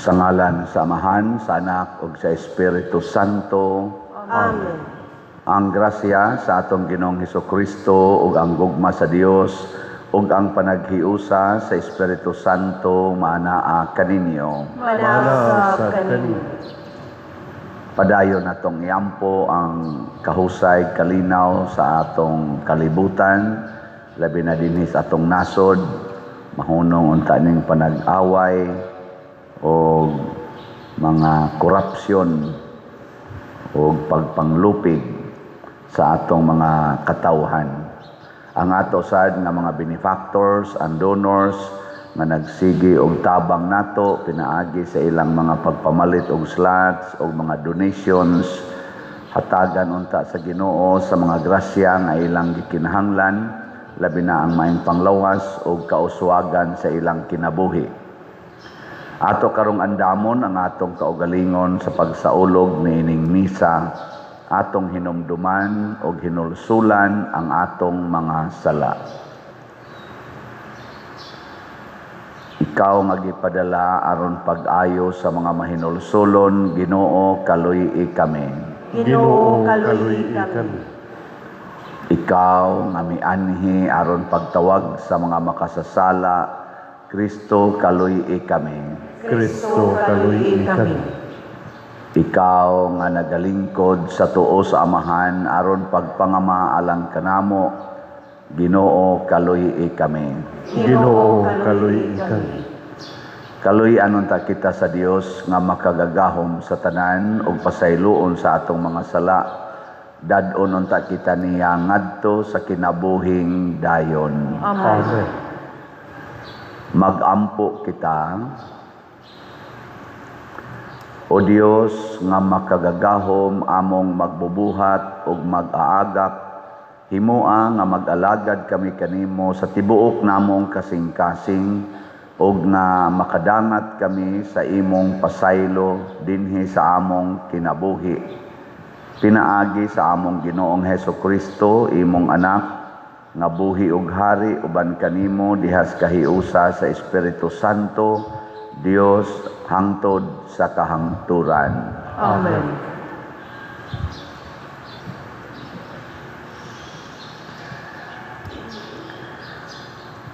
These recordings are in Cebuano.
Sa ngalan sa Amahan, sa Anak ug sa Espiritu Santo. Amen. Ang grasya sa atong Ginoong Hesukristo ug ang gugma sa Dios ug ang panaghiusa sa Espiritu Santo maanaa kaninyo. Manaa sab kaninyo. Padayon natong iampo ang kahusay kalinaw sa atong kalibutan, labi na dinhi sa atong nasod, mahunong unta ning panag-away o mga korupsyon o pagpanglupig sa atong mga katawhan. Ang ato sad nga mga benefactors and donors nga nagsigi og tabang nato pinaagi sa ilang mga pagpamalit og slots og mga donations, hatagan unta sa Ginoo sa mga grasya nga ilang gikinahanglan, labi na ang maayong panglawas og kauswagan sa ilang kinabuhi. Ato karong andamon ang atong kaugalingon sa pagsaulog niining misa, atong hinumduman og hinulsulan ang atong mga sala. Ikaw nga gipadala aron pag-ayo sa mga mahinulsulon, Ginoo, kaluy-i kami. Ginoo, kaluy-i kami. Ikaw nga mianhi aron pagtawag sa mga makasasala, Kristo, kaluy-i kami. Kristo, kaluy-i kami. Ikaw nga nagalingkod sa tuo sa Amahan aron pagpangama alang kanamo, Ginoo, kaluy-i kami. Ginoo, kaluy-i kami. Kaluy-an unta kita sa Dios nga makagagahom sa tanan ug pasayloon sa atong mga sala. Dad-on unta kita niya ngadto sa kinabuhing dayon. Amen. Amen. Magampo kita. O Dios nga makagagahom among magbubuhat ug mag-aagak, himoa nga mag-alagad kami kanimo sa tibuok namong kasing-kasing ug nga makadangat kami sa imong pasaylo dinhi sa among kinabuhi. Pinaagi sa among Ginoong Hesukristo, imong anak, nga buhi ug hari uban kanimo dihas kahiusa sa Espiritu Santo, Dios hangtod sa kahangturan. Amen.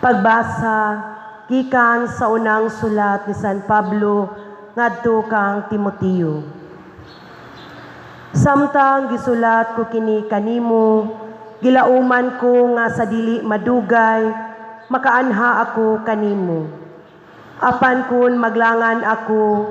Pagbasa gikan sa unang sulat ni San Pablo ngadto kang Timoteo. Samtang gisulat ko kini kanimo, gilauman ko nga sa dili madugay makaanha ako kanimo. Apan kun maglangan ako,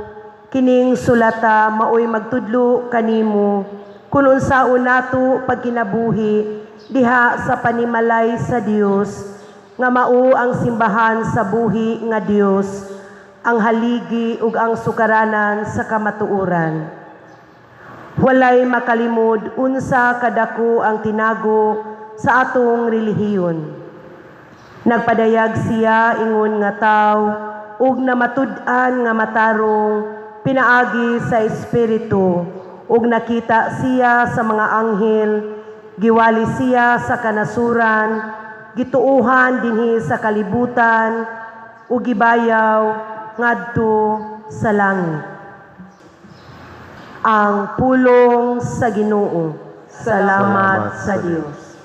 kining sulata maoy magtudlo kanimo kun unsaon nato pagkinabuhi diha sa panimalay sa Dios, nga mao ang simbahan sa buhi nga Dios, ang haligi ug ang sukaranan sa kamatuoran. Walay makalimod unsa kadako ang tinago sa atong relihiyon. Nagpadayag siya ingon nga taw ug namatud-an nga matarong pinaagi sa Espiritu, ug nakita siya sa mga anghel, giwali siya sa kanasuran, gituohan dinhi sa kalibutan ug gibayaw ngadto sa langit. Ang pulong sa Ginoo. Salamat sa Dios.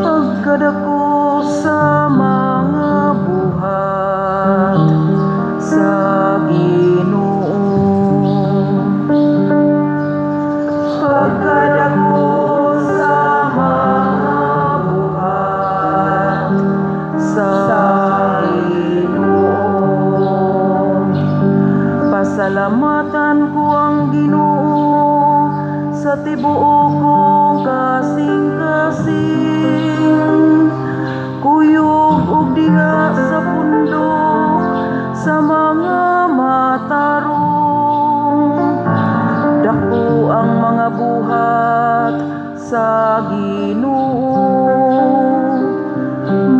Pagkadako sa mga buhat sa Ginoo, pagkadako sa mga buhat sa Ginoo, pasalamatan ko ang Ginoo sa tibuok kong kasing-kasing. Kuyog og diha sa pundok sa mga matarong. Dako ang mga buhat sa Ginoo,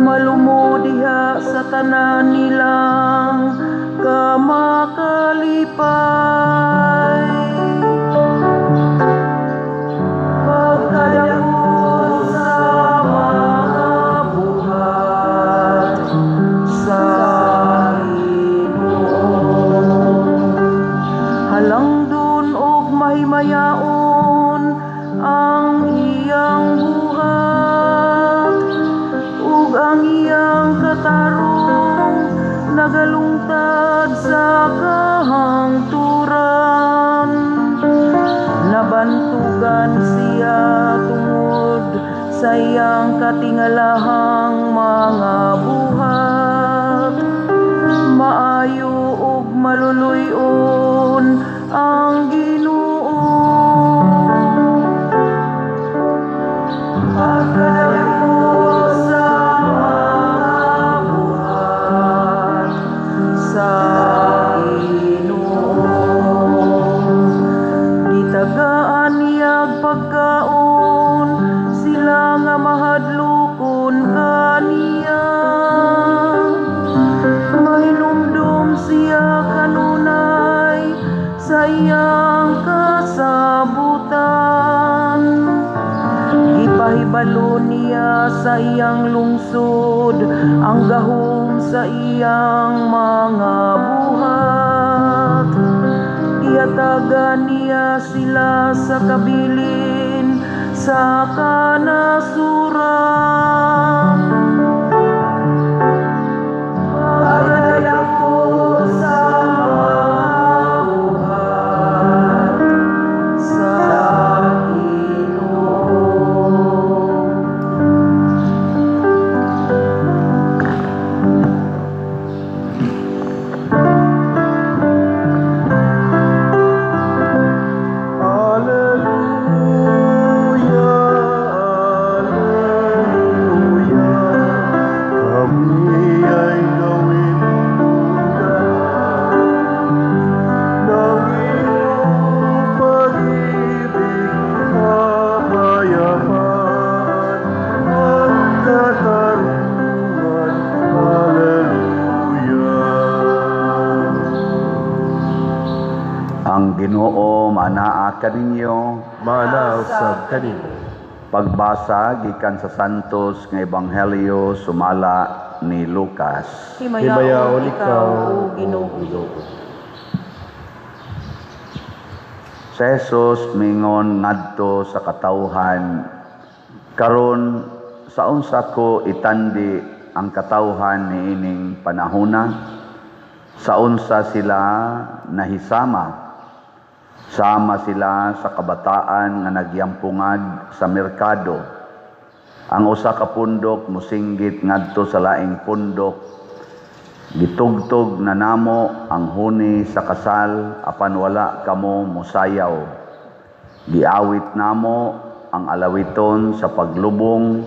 malumo diha sa tanan nilang kamakalipay. Sa iyang katingalahang mga buhat. Maayo ug maluluy-on ang Ginoo. Pagkadako sa mga buhat sa Ginoo. Gitagaan niyag pagkaon sila nga mahadlokon kaniya. Mahinumdum siya kanunay sa iyang kasabutan. Gipahibalo niya sa iyang lungsod ang gahom sa iyang mga buhat. Gihatagan niya sila sa kabilin sa kanasuran. Pagkadako sa mga buhat sa Ginoo. Alleluia, Alleluia, kami ay gawin ng iyong pag-ibig, kapayapaan at katarungan. Alleluia. Ang Ginoo manaa kaninyo. Maanaa usab kanimo. Pagbasa gikan sa Santos nga Ebanghelyo sumala ni Lucas. Himayaon Himayaon ikaw, ikaw, O Ginoo. Si Jesus mingon ngadto sa katawhan, "Karon sa unsa ko itandi ang katawhan niining panahona? Sa unsa sila nahisama? Sama sila sa kabataan nga nagyampungad sa merkado. Ang usa ka pundok mosinggit ngadto sa laing pundok, 'Gitugtog na namo ang huni sa kasal apan wala kamo mosayaw. Giawit namo ang alawiton sa paglubong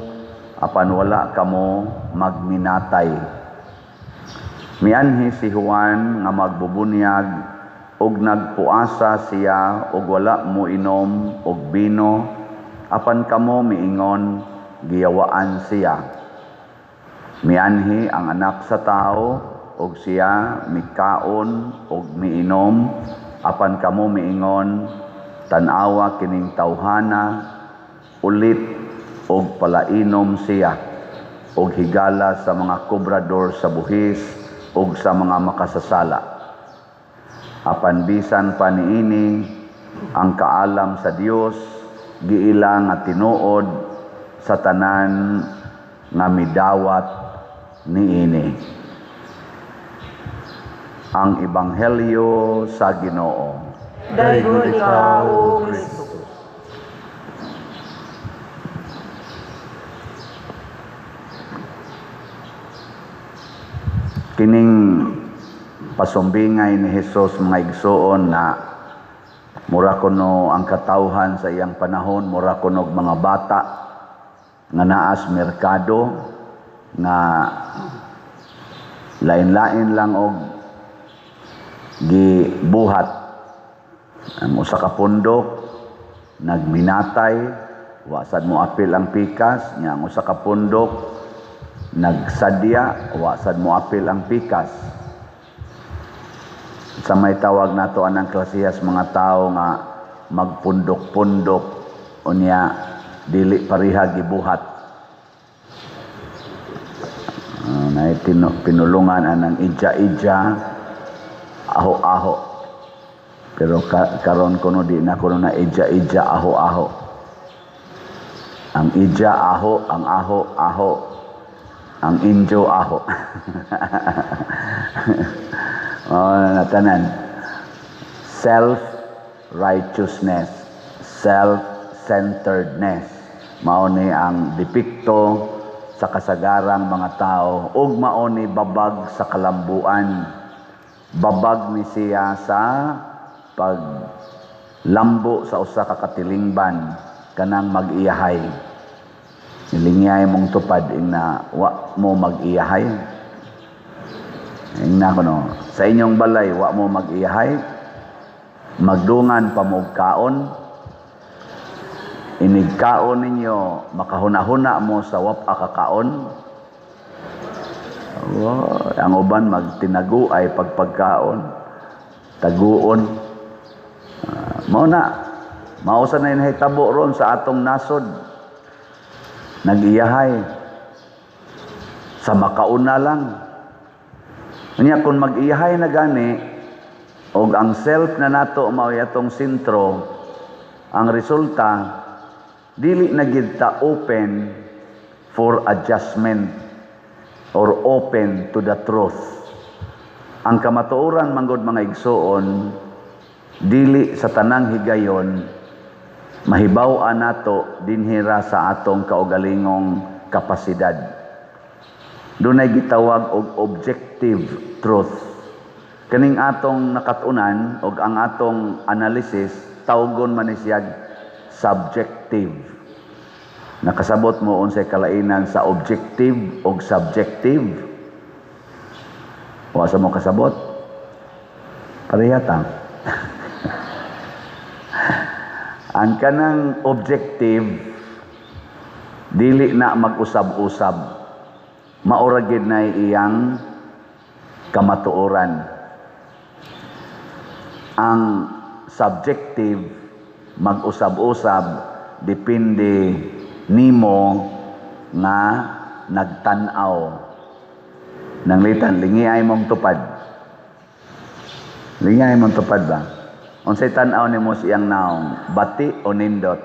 apan wala kamo magminatay.' Mianhi si Juan nga magbubunyag ug nagpuasa siya ug wala moinom og bino apan kamo miingon, 'Giyawaan siya.' Mianhi ang Anak sa Tawo ug siya mikaon ug miinom apan kamo miingon, 'Tan-awa kining tawhana, ulit ug palainom siya ug higala sa mga kobrador sa buhis ug sa mga makasasala.' Apan bisan pa niini, ang kaalam sa Dios giila nga tinuod sa tanan nga midawat niini." Ang Ebanghelyo sa Ginoo. Daygon ikaw, O Kristo. Kining pasumbingay ni Jesus, mga igsuon, na mura kuno ang katawhan sa iyang panahon, mura kuno og mga bata nga naas merkado nga lain-lain lang og gibuhat. Ang usa ka pundok nagminatay, wa sad mo apil ang pikas nya. Ang usa ka pundok nagsadya, wa sad mo apil ang pikas. Sa may tawag nato anang klasehas mga tao nga magpundok-pundok unya dili pareha gibuhat. Nay pinulungan anang ija-ija, aho-aho. Pero karon kuno di na kuno na ija-ija, aho-aho. Ang ija aho, ang aho aho, ang injo aho. Oh, natanan. Self-righteousness, self-centeredness. Mao ni ang depekto sa kasagarang mga tao ug mao ni babag sa kalambuan. Babag ni siya sa paglambo sa usa ka katilingban, kanang mag-iyahay. Nilingyay mong tupad ingna wa mo mag-iyahay. Ingna ko no, sa inyong balay wa mo mag-iyahay, magdungan pa mo kaon, inig kaon ninyo, makahuna-huna mo sa wapa kakaon. Oh, ang uban magtinago ay pagpagkaon, taguon. Mao na, mao sa na nahitabo ron sa atong nasod. Nag-iyahay. Sa makauna lang. Unya kung mag-iyahay na gani, og ang self na nato mao atong sentro, ang resulta, dili na gid ta open for adjustment or open to the truth. Ang kamatuoran manggod, mga igsuon, dili sa tanang higayon mahibaw-an nato dinhira sa atong kaugalingong kapasidad. Dunay gitawag og objective truth. Kaning atong nakatunan og ang atong analysis, tawgon man ni siya subjective. Nakasabot mo unsay kalainan sa objective og subjective? Wa sa mo kasabot? Pareha ta. Ang kanang objective, dili na mag-usab-usab. Maura gid na iyang kamatuoran. Ang subjective, mag-usab-usab, depende nimo nga nagtan-aw. Nanglitan, lingiay mong tupad. Lingiay mong tupad ba? Unsay tan-aw nimo sa iyang naong, bati o nindot?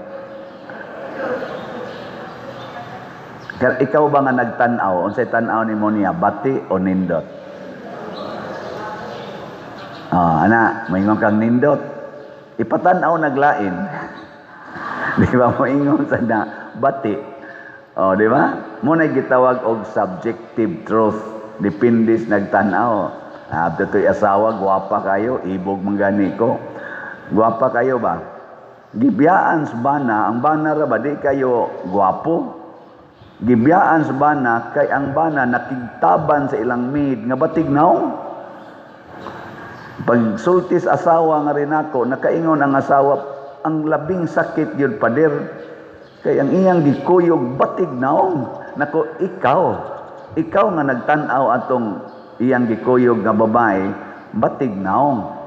Ikaw ba nga nagtan-aw, unsay tan-aw nimo niya, bati o nindot? Ah, ana, moingon kang nindot. Ipatan-aw naglain. Di ba moingon sa na bati? Oh, di ba? Mo na gitawag og subjective truth. Depende sa nagtan-aw. Ah, to'y asawa, gwapa kayo, ibog man gani ko. Gwapa kayo ba? Gibiyaan sa bana, ang bana ra ba di kayo gwapo? Gibiyaan sa bana kay ang bana nakigtaban sa ilang maid nga batig naong. Pag sultis asawa nga rin ako, nakaingon ang asawa, ang labing sakit yun, pader. Kay ang iyang gikuyog batig naong. Nako, ikaw nga nagtan-aw atong iyang gikuyog nga babae, batig naong.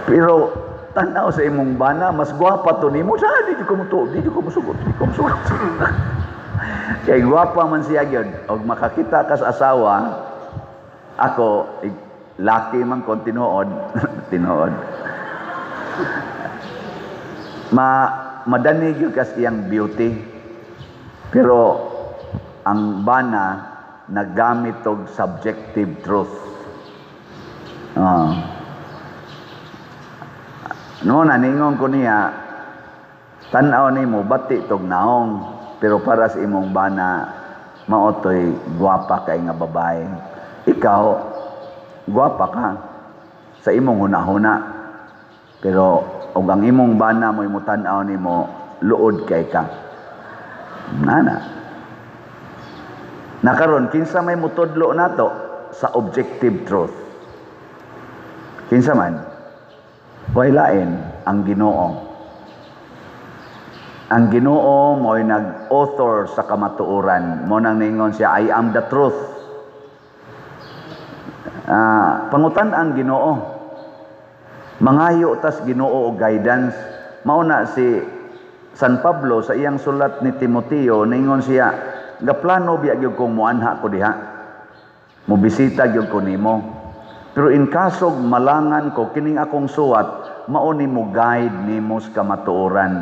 Pero tanaw sa imong bana, mas gwapa to nimo. Sa di ko mo di ko musugot, di ko musugot. Kay gwapa man siya gyud. Og makakita ka sa asawa, ako, laki man kon tinuod, tinuod. Madani gyud kas iyang beauty. Pero ang bana naggamit og subjective truth. Ah. No, naningon ko niya, tan-aw nimo bati tog naong, pero para sa imong bana mao to'y gwapa kay nga babae. Ikaw gwapa ka sa imong hunahuna. Pero og ang imong bana mo tan-aw nimo, luod kay ka. Nana. Nakaron kinsa may mutudlo nato sa objective truth? Kinsa man? Way lain, ang Ginoo. Ang Ginoo mo'y nag-author sa kamatuoran. Mo nang ningon siya, "I am the truth." Pangutan ang Ginoo. Mangayo tas Ginoo og guidance. Mao na si San Pablo sa iyang sulat ni Timoteo, ningon siya, "Gaplano biya gyud kong muanha ko diha. Mobisita gyud ko nimo. Pero in kasog malangan ko, kining akong suwat mao ni mo guide nimo sa kamatuoran."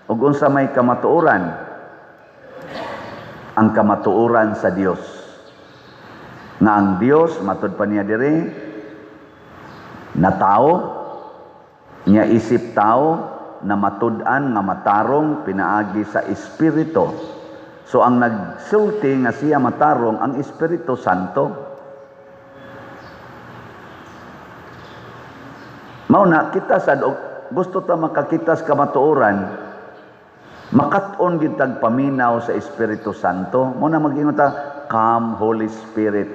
Ug unsa may kamatuoran? Ang kamatuoran sa Dios. Nga ang Dios, matud pa niya diri, na tao, niya isip tao, na matud-an nga matarong pinaagi sa Espiritu. So ang nagsulti nga siya matarong ang Espiritu Santo. Mao na kita sad og gusto ta makakita sa kamatuoran, makat-on gid tag paminaw sa Espiritu Santo. Mao na mag-ingon ta, "Come, Holy Spirit,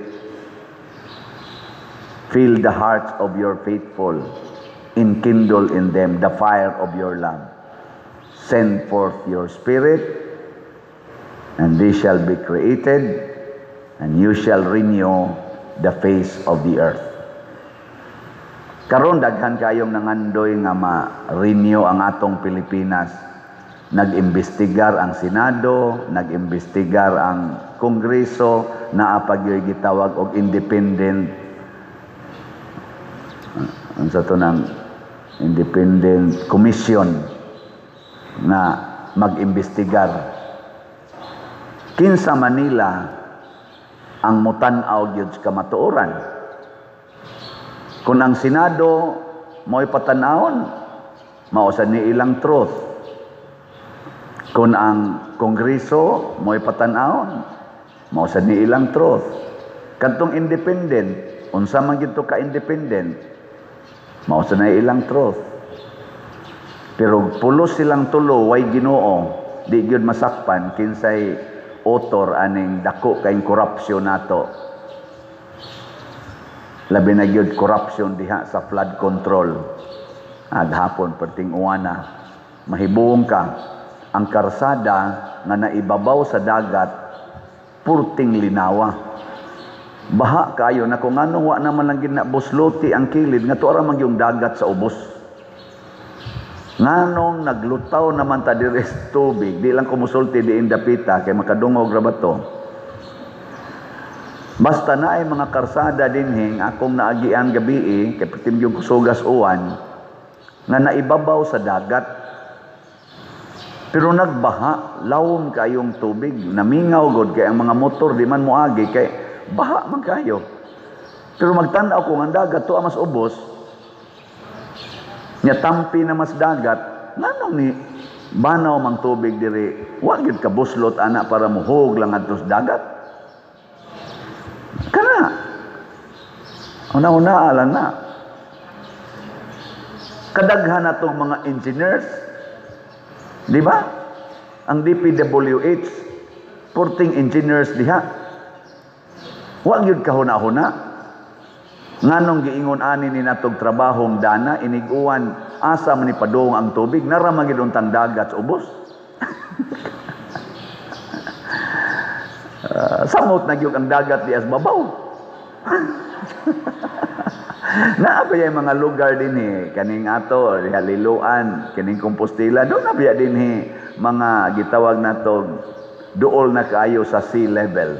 fill the hearts of your faithful, enkindle in them the fire of your love. Send forth your Spirit, and they shall be created, and you shall renew the face of the earth." Karon daghan kayong nangandoy nga ma-renew ang atong Pilipinas. Nag-imbestigar ang Senado, nag-imbestigar ang Kongreso, naa pa gyoy gitawag og independent, unsa to nang independent commission na mag-imbestigar. Kinsa Manila ang mutan-aw gyud sa kamatuoran? Kung ang Senado mo'y patan-awon, mao sa ni ilang truth. Kung ang Kongreso mo'y patan-awon, mao sa ni ilang truth. Kadtong independent, unsa man gid to ka independent, mao sa na ilang truth. Pero pulos silang tulo way Ginoo, di gyud masakpan kinsay author aning dako kayong corruption nato. Labi na gyud corruption diha sa flood control. Aghapon perting uwana, mahibuong ka ang karsada nga naibabaw sa dagat, purting linawa. Baha kayo na kung anong wa naman lang ginabusloti ang kilid nga tuara man yung dagat sa ubos. Nganong naglutaw naman ta diri sa tubig, di lang kumusulti diin dapita kay makadungog ra ba to. Basta na ay mga karsada dinhi akong naagian gabi kay perting yung kusugas uwan nga naibabaw sa dagat. Pero nagbaha, lawom kayong tubig, namingaw god kay ang mga motor di man moagi kay baha man kayo. Pero magtan-aw ko ang dagat to mas ubos. Nya tampi na mas dagat, nganong ni banaw mang tubig diri, wa gyud ka buslot ana para muhog lang adto sa dagat. Kana. Una-una lang na. Kadaghan na tong mga engineers. Di ba? Ang DPWH, porting engineers diha. Wa gyud kahuna-huna. Nganong giingon ani ni natog trabahong dana inig-uwan, asa man ni padung ang tubig, nara man gyud untang dagat sa ubos. Samot na gyud ang dagat di as babaw. Naa ba yung mga lugar dinhi kaning ato diha Liloan, kining Compostela, doon na biya dinhi mga gitawag nato duol na kaayo sa sea level.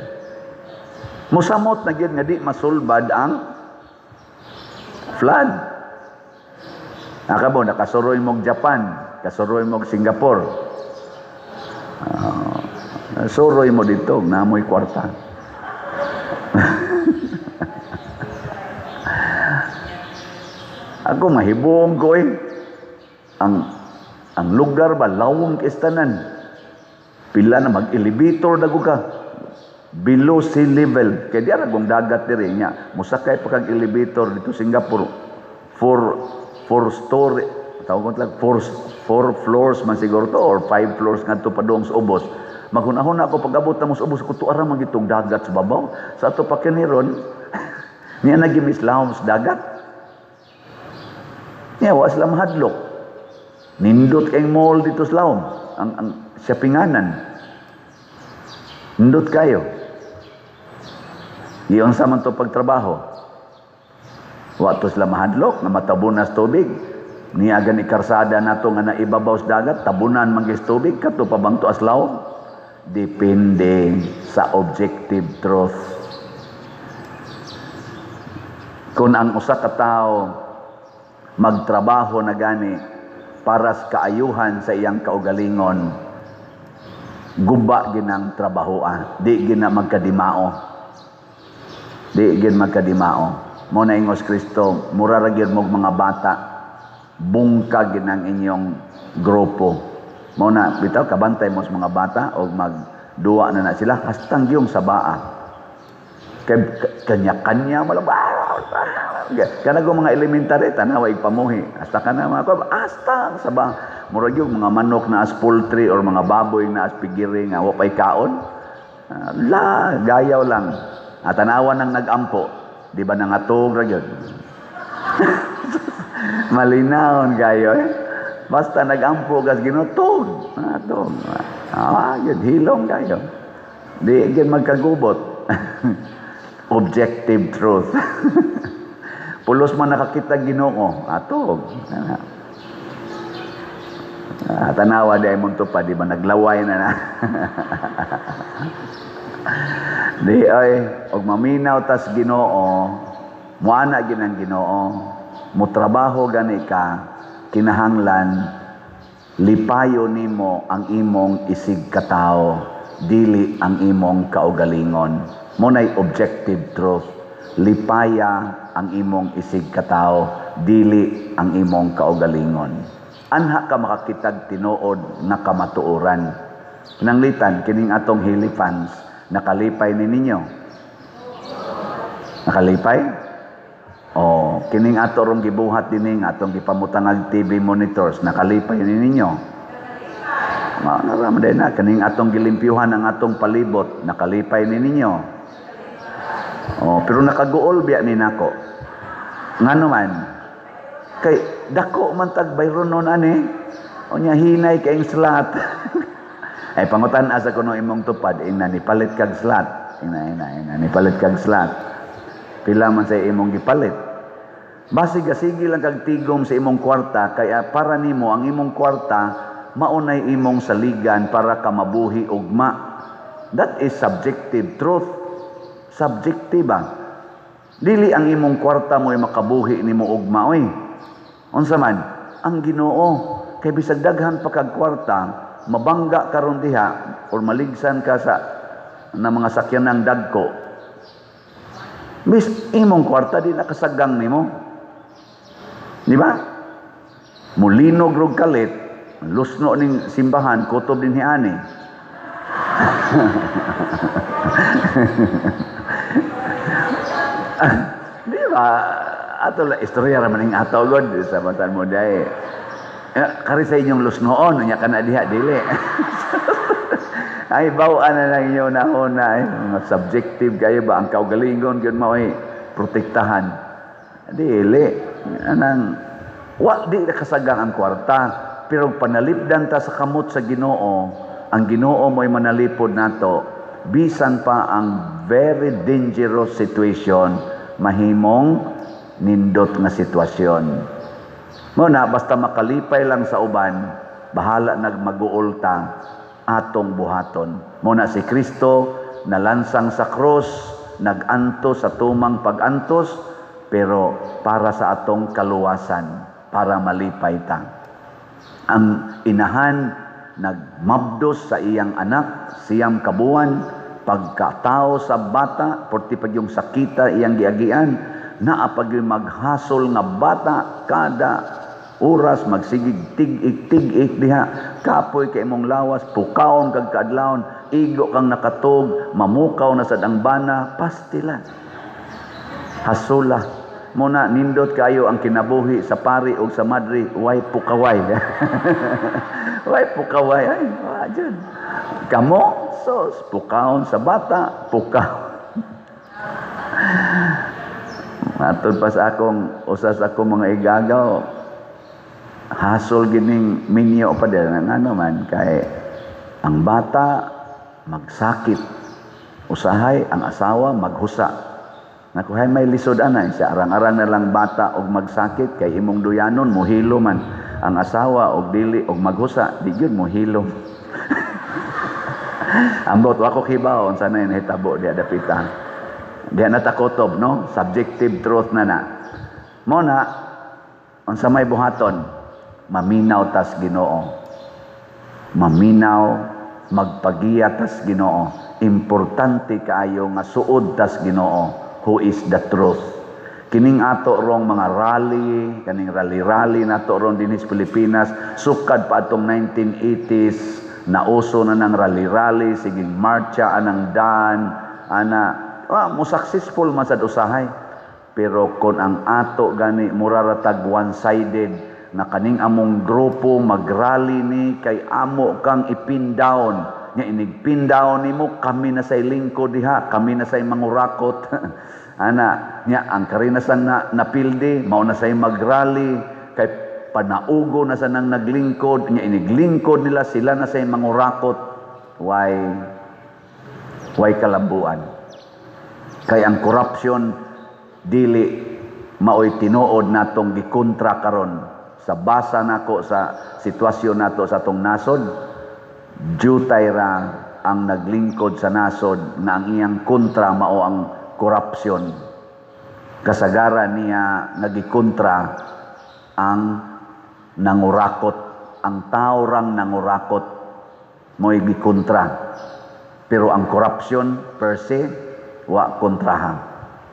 Musamot na gyud nga di masulbad ang flood. Nakabo nakasuroy mog Japan, kasuroy mog Singapore. Suroy mo dito, namoy kwarta. Ako mahibuong ko eh. Ang lugar ba, lawong kistanan. Pila na mag-elevator dago ka. Below sea level. Kaya di aragong dagat diri niya. Musakay pa kag elevator dito Singapore. Four story. Tawag ko lang, four floors man siguro to or 5 floors ngadto padung sa ubos. Maghunahon ako pag-abot na mo sa ubos, kuto ara man gitong dagat sa babaw. Sa ato pa kiniron, niya nagimislahom sa dagat. Niya, wa sila mahadlok. Nindot kayong mall dito sa Laom. Ang shoppinganan. Nindot kayo. Iyon sa man to pagtrabaho. Wa to sila mahadlok na matabunas tubig. Niya gani karsada nato nga naibabaw sa dagat, tabunan man gyud tubig kato pa bang to as Laom? Depende sa objective truth. Kung ang usa ka tawo magtrabaho na gani para sa kaayuhan sa iyang kaugalingon, guba ginang trabahoa, di gina magkadimao. Di gin magkadimao. Mo na ingos Kristo, mura ra gyud mog mga bata, bungkag ginang inyong grupo. Mao na bitaw kabantay mo sa mga bata og magduwa na na sila hastang gyung sa baa. Kay kanya-kanya mo lang. Kana go mga elementary, tanawa igpamuhi. Hasta ka na mga ko, hasta sa ba. Murag yung mga manok na as poultry or mga baboy na as pigiri nga wa pay kaon. La, gayaw lang. At tanawa nang nagampo, di ba nangatog ra gyud? Malinawon kayo eh. Basta nagampo gas Ginoo, tug. Ah, tug. Ah, yun, hilom kayo. Di gyud magkagubot. Objective truth. Pulos man nakakita Ginoo, atog. Ah, tanawa di ay mong tupad, di ba naglaway na na. Di ay, og maminaw tas Ginoo, muana gid ang Ginoo, motrabaho gani ka, kinahanglan lipayo nimo ang imong isig katawo, dili ang imong kaugalingon. Mao nay objective truth. Lipaya ang imong isig katawo, dili ang imong kaugalingon. Anha ka makakitag tinuod nga kamatuoran. Pananglitan kining atong Healy fans, nakalipay ni ninyo? Nakalipay? O, kining ato rong gibuhat dinhi nga atong gipamutangag TV monitors, nakalipay ni ninyo? Mao na ra man na kining atong gilimpyuhan ang atong palibot, nakalipay ni ninyo? O, pero nakaguol biya ni nako. Ngano man? Kay dako man tag bayronon ani. Unya hinay kayong slot. Ay, pangutan asa kuno imong tupad, ina ni palit kag slot. Ina ina ina ni palit kag slot. Pila man sa imong gipalit. Basig sige lang kag tigom sa imong kwarta, kaya para nimo ang imong kwarta maunay imong saligan para ka mabuhi ugma. That is subjective truth. Subjective ba? Dili ang imong kwarta mo'y makabuhi nimo ugma oy. Unsa man? Ang Ginoo. Kay bisag daghan pa kag kwarta, mabangga karon diha or maligsan ka sa na mga sakyanang dagko. Bis imong kwarta di nakasagang nimo. Di ba? Mulinog rog kalit, lusno ning simbahan, kutob din hiani. Di ba? Ato la istorya ra man ning ato god sa batan mo dai. Eh, kari sa inyong lusnoon, unya ka na diha dili. Ay, bawaan na lang inyo nahuna eh. Mga subjective kayo ba ang kaugalingon gyud mo ay protektahan. Dili anang wa di kasagang ang kwarta, pero panalipdan ta sa kamot sa Ginoo, ang Ginoo mo'y manalipod nato bisan pa ang very dangerous situation mahimong nindot nga sitwasyon. Mo na basta makalipay lang sa uban, bahala nagmaguol ta, atong buhaton. Mo na si Kristo nalansang sa krus, nagantos sa tumang pagantos, pero para sa atong kaluwasan, para malipay ta. Ang inahan nagmabdos sa iyang anak, 9 kabuan, pagkatao sa bata, porti pag yung sakita iyang giagian, naa pag yung maghasol nga bata kada oras, magsigig tig-ik diha, kapoy kay imong lawas, pukaon kag kaadlawon, igo kang nakatog, mamukaw na sad ang bana, pastila. Hasula. Muna nindot kayo ang kinabuhi sa pari og sa madre, way pukaway. Way pukaway ay, wa jud. Kamo sos pukaon sa bata, pukaw. Matod pa sa akong usa sa akong mga igagaw, hasol gining minyo pa din ngano man kay ang bata magsakit, usahay ang asawa maghusa. Nakuhay may lisod ana siya, arang-arang na lang bata og magsakit kay imong duyanon mohilo man ang asawa og dili og maghusa di gyud mohilo. Ambot wa ko kibaw unsa na nahitabo diha dapita. Diha na takotob no, subjective truth na na. Mo na unsa may buhaton, maminaw tas Ginoo. Maminaw, magpagiya tas Ginoo. Importante kaayo nga suod tas Ginoo, who is the truth. Kining ato rong mga rally, kaning rally-rally nato ron dinhi sa Pilipinas, sukad pa atong 1980s, nauso na ng rally-rally, siging marcha anang dan, ana, mo successful man sad usahay. Pero kung ang ato gani mura ra tag one-sided na kaning among grupo magrally ni kay amo kang ipin down nya, inig pin down nimo, kami na say lingkod diha, kami na say mangurakot ana nya, ang karinasan na napildi mao na say magrally kay panaugo na sa nang naglingkod nya, iniglingkod nila, sila na say mangurakot. Why kalambuan? Kay ang corruption dili maoy tinuod natong gikontra karon. Sa basa nako sa sitwasyon nato sa atong nasod, jutay ra ang naglingkod sa nasod na ang iyang kontra mao ang corruption. Kasagaran niya nagikontra ang nangurakot, ang tao rang nangurakot mo'y gikontra. Pero ang corruption per se wa kontraha.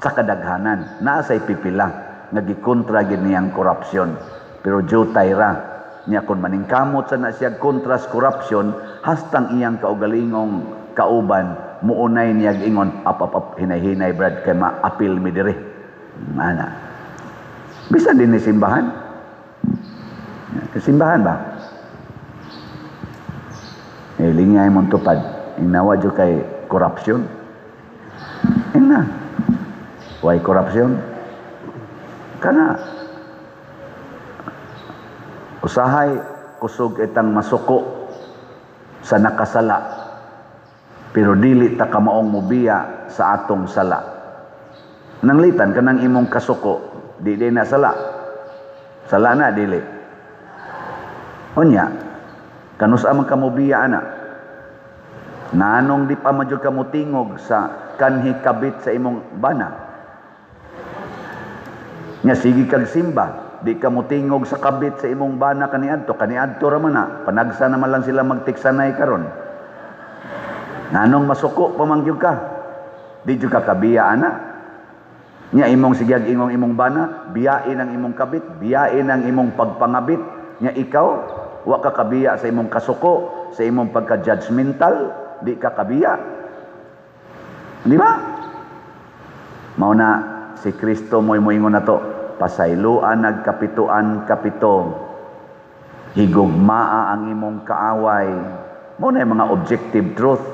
Sa kadaghanan, naa say pipila nga gikontra gid niyang corruption. Pero jutay ra niya. Kung maningkamot sa na siya kontra sa corruption, hastang iyang kaugalingong kauban muunay niya ingon, "Up, up, up, hinay-hinay, brad, kay maapil mi diri." Ana. Bisan din ni simbahan. Simbahan ba? Eh, lingay mong tupad. Inawa dyo kay corruption. Ina. Why corruption? Kana. Usahay, kusog itang masuko sa nakasala. Pero dili ta kamaong mubiya sa atong sala. Nanglitan kanang imong kasuko, di na sala. Sala na dili. Unya, kanus-a man ka mobiya ana? Nanong di pa man jud ka motingog sa kanhi kabit sa imong bana? Nya sige kag simba, di ka motingog sa kabit sa imong bana kaniadto, kaniadto ra man na, panagsa naman lang sila magtiksanay karon. Nganong masuko pa man gyud ka? Di jud ka kabiya ana? Nya imong sigyag ingong imong bana, biyain ang imong kabit, biyain ang imong pagpangabit. Nya ikaw, wa ka kabiya sa imong kasuko, sa imong pagka-judgmental, di ka kabiya. Di ba? Mao na si Kristo mo'y moingon na to, pasayloan nagkapituan kapito, higugmaa ang imong kaaway. Mao na yung mga objective truth.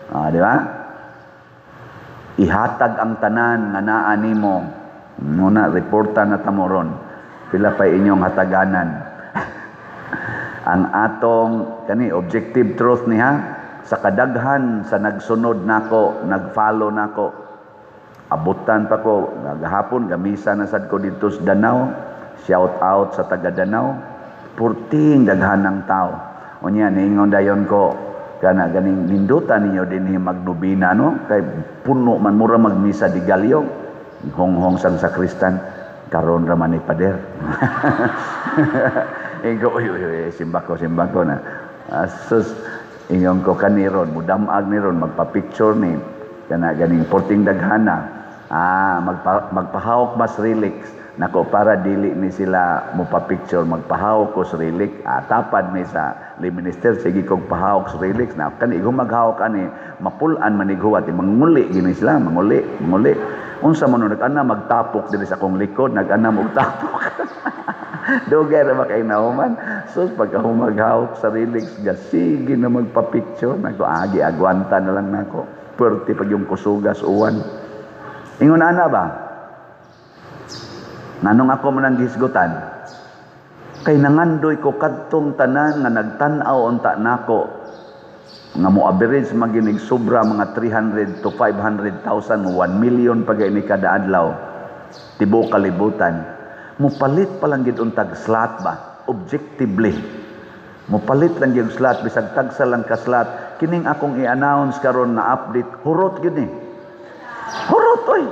Ah, di ba? Ihatag ang tanan nga naa nimo. Muna reporta na tamo ron. Pila pa inyong hataganan. Ang atong kani objective truth niya sa kadaghan sa nagsunod nako, nagfollow nako. Abutan pa ko gahapon, gamisa na sad ko dito sa Danao. Shout out sa taga Danao. Purting daghan ng tao. Unya niingon dayon ko kana, ganing nindutan ninyo dinhi magnobina, no, kay puno man, mura magmisa di galyo. Honghong sang sakristan, "Karon ra man ni pader." Ingo, "Uy, uy, uy, simba ko, simba ko na." Asus, ingon ko kaniron, mudamag ni ron, magpa-picture ni kana ganing porting daghana. Ah, magpahawak mas relics nako para dili ni sila mo pa-picture, magpahawak ko sa relic. Ah, tapad mi sa lay minister, sige kog pahawak sa relics na kani igong maghawak ani, mapulan man ighuwat, manguli gini sila, manguli, manguli. Unsa man, nag-ana magtapok diri sa akong likod, nag-ana og tapok. Dugay ra ba kay nahuman? So pagka humaghawak sa relics, sige na magpa-picture nako, agi agwanta na lang nako. Puwerte pag yung kusugas uwan. Ingon ana ba? Nganong ako man ang gihisgutan? Kay nangandoy ko kadtong tanan nga nagtan-aw unta nako nga mo average maginig sobra mga 300 to 500,000, 1 million pa ni kada adlaw tibuok kalibutan, mupalit pa lang gid untag slot ba. Objectively, mupalit lang gyud slot, bisag tagsa lang ka slot. Kining akong i-announce karon na update, hurot gyud ni, hurot oy.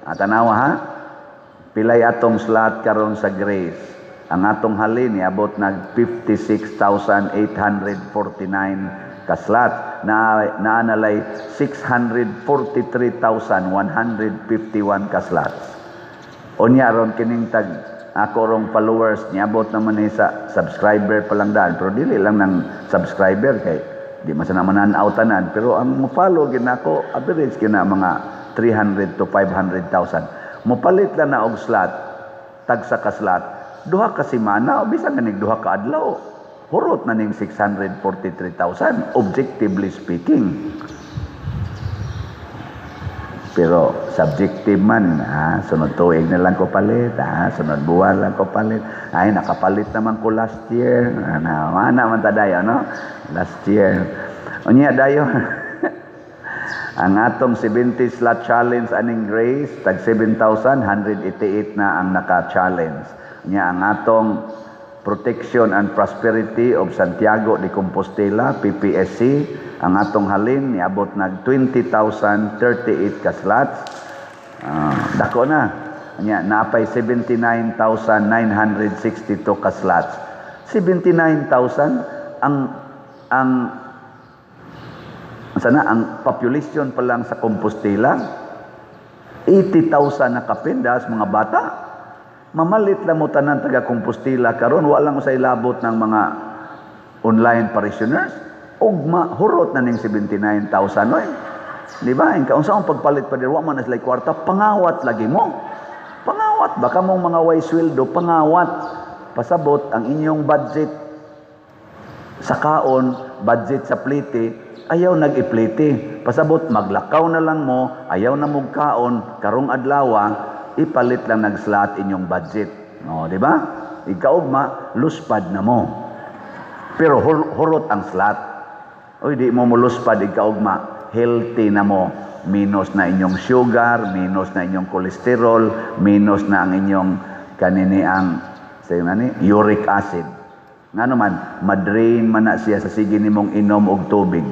Ah, tanawa ha, pilay atong slot karon sa Grace? Ang atong halin niabot nag 56,849 ka slot na naanalay 643,151 ka slots. Unya ron kining tag ako rong followers, niabot naman ni sa subscriber pa lang daan, pero dili lang ng subscriber kay di man sa naman tanan, pero ang mo-follow gid nako average gid na mga 300 to 500,000. Mopalit lang na og slot, tagsa ka slot, 2 ka semana o bisan ganig 2 ka adlaw, hurot na ning 643,000, objectively speaking. Pero subjective man, ha, sunod tuig na lang ko palit, ha, sunod buwan lang ko palit. Ay, nakapalit naman ko last year. Ano, mana man ta dayon, no? Last year. Unya dayon. Ang atong 70 slot challenge aning Grace, tag 7,188 na ang naka-challenge. Unya ang atong Protection and Prosperity of Santiago de Compostela, PPSC, ang atong halin niabot nag 20,038 ka slots. Dako na. Nya napay 79,962 ka slots. 79,000 ang sana ang population pa lang sa Compostela, 80,000 na kapindas mga bata. Mamalit lang mo tanan taga Compostela karon, wala lang usay labot ng mga online parishioners ug mahurot na ning 79,000 oy. Di ba? Inka unsa ang pagpalit pa diri, wa man na sila kwarta, pangawat lagi mo. Pangawat baka mong mga way sweldo, pangawat. Pasabot ang inyong budget sa kaon, budget sa plite, ayaw nag-iplite. Pasabot maglakaw na lang mo, ayaw na mong kaon karong adlawa, ipalit lang nag-slot inyong budget. O, di ba? Ikaugma, luspad na mo. Pero hurot ang slot. Uy, di mo moluspad ikaugma, healthy na mo. Minus na inyong sugar, minus na inyong cholesterol, minus na ang inyong kanini ang say nani, uric acid. Nga naman, madrain man na siya sa sige nimong inom og tubig.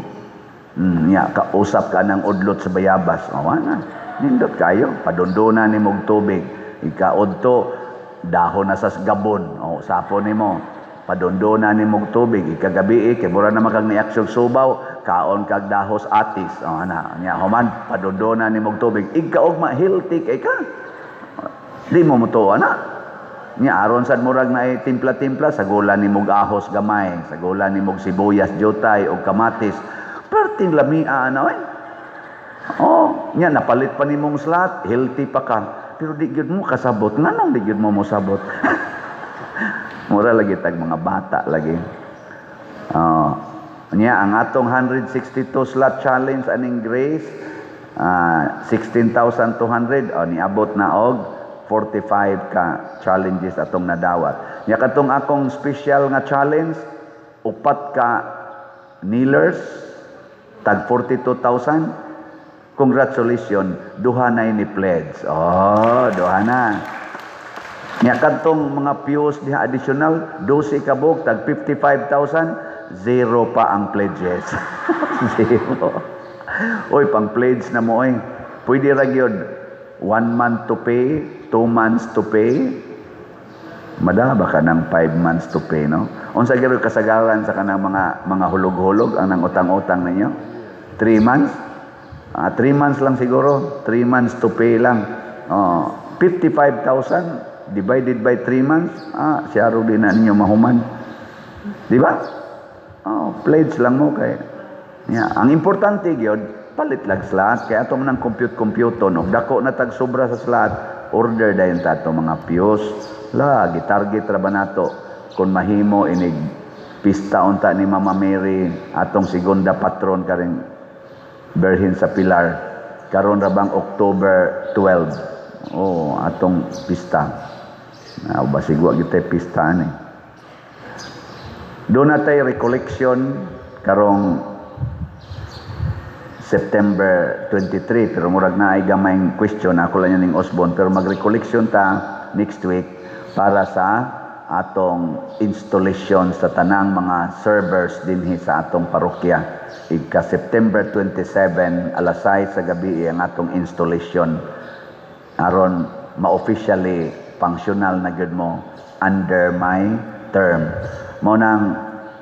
Ya, kausap ka ng udlot sa bayabas. O, na. Nindot kayo. Padunduna ni mong tubig. Ikaudto, dahon na sa gabon. O, sapo nimo. Padunduna ni mong tubig. Ikagabi, kay mura naman kag niaksyon subaw, kaon kag dahos atis. O, ana. Nya, human, padunduna ni mong tubig. Ikaugma, healthy kay ka. Di mo mutuo, ana. Nya aron sad murag na timpla-timpla, sagulan ni mog ahos gamay, sagulan ni mog sibuyas jutay og kamatis. Perting lamia ana oy. Oh, nya napalit pa nimong slot, healthy pa ka. Pero di gyud mo kasabot. Nganong di gyud mo mosabot? Mura lagi tag mga bata lagi. Oh, nya ang atong 162 slot challenge aning Grace, 16,200, oh, niabot na og 45 ka challenges atong nadawat. Nya katong akong special nga challenge, upat ka kneelers tag 42,000. Congratulations, duha na ni pledge. Oh, duha na. Nya kadtong mga pews diha additional 12 ka buok tag 55,000, zero pa ang pledges. Zero. Oy, pang pledge na mo oy. Pwede ra gyud 1 month to pay, 2 months to pay. Madaba ka ng 5 months to pay, no? Unsa gyud kasagaran sa kanang mga hulog-hulog ang nang utang-utang ninyo? 3 months? Ah, 3 months lang siguro. 3 months to pay lang. Oh, 55,000 divided by 3 months, siya din na ninyo mahuman. Di ba? Oh, pledge lang mo kay. Yeah. Ang importante gyud, palit lag slot kay ato man ang compute no, dako na tag sobra sa slot, order dayon ta ato mga pews. La gitarget ra ba nato kung mahimo inig pista unta ni Mama Mary, atong segunda patron karing Birhen sa Pilar, karon ra bang October 12? Oh, atong pista na basig wa gyud tay pista ani. Doon na tay recollection karong September 23, pero murag na ay gamayng question ako lang ning Osborne, pero mag-recollection ta next week para sa atong installation sa tanang mga servers dinhi sa atong parokya. Ika September 27, alas 6 sa gabi ang atong installation aron ma-officially functional na gyud mo under my term. Mao nang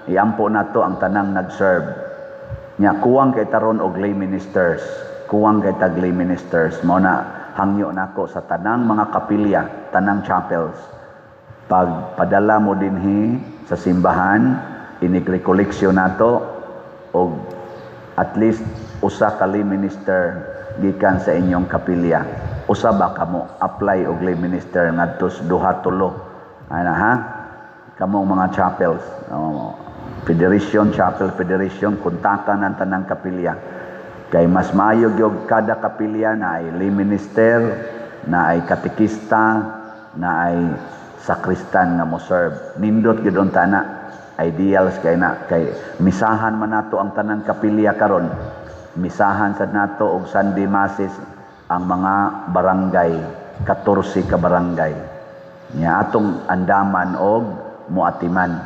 iampo nato ang tanang nag-serve. Nya kuwang kay taron og lay ministers. Kuwang kay tag lay ministers. Mao na Hangyo nako sa tanang mga kapilya, tanang chapels, pag padala mo dinhi sa simbahan, inig rekoleksyon nato og at least usa ka lay minister gikan sa inyong kapilya. Usa ba kamo apply og lay minister ngadto sa duha, tulo ana ha, kamong mga chapels. Oh, federation, chapel federation, kontakan ang tanang kapilya kay mas maayo gyud kada kapilya na ay lay minister, na ay katekista, na ay sakristan nga mo serve. Nindot gyud unta na, ideals kay na, kay misahan man nato ang tanang kapilya karon. Misahan sad nato og Sunday masses ang mga barangay, 14 ka barangay nya atong andaman og muatiman.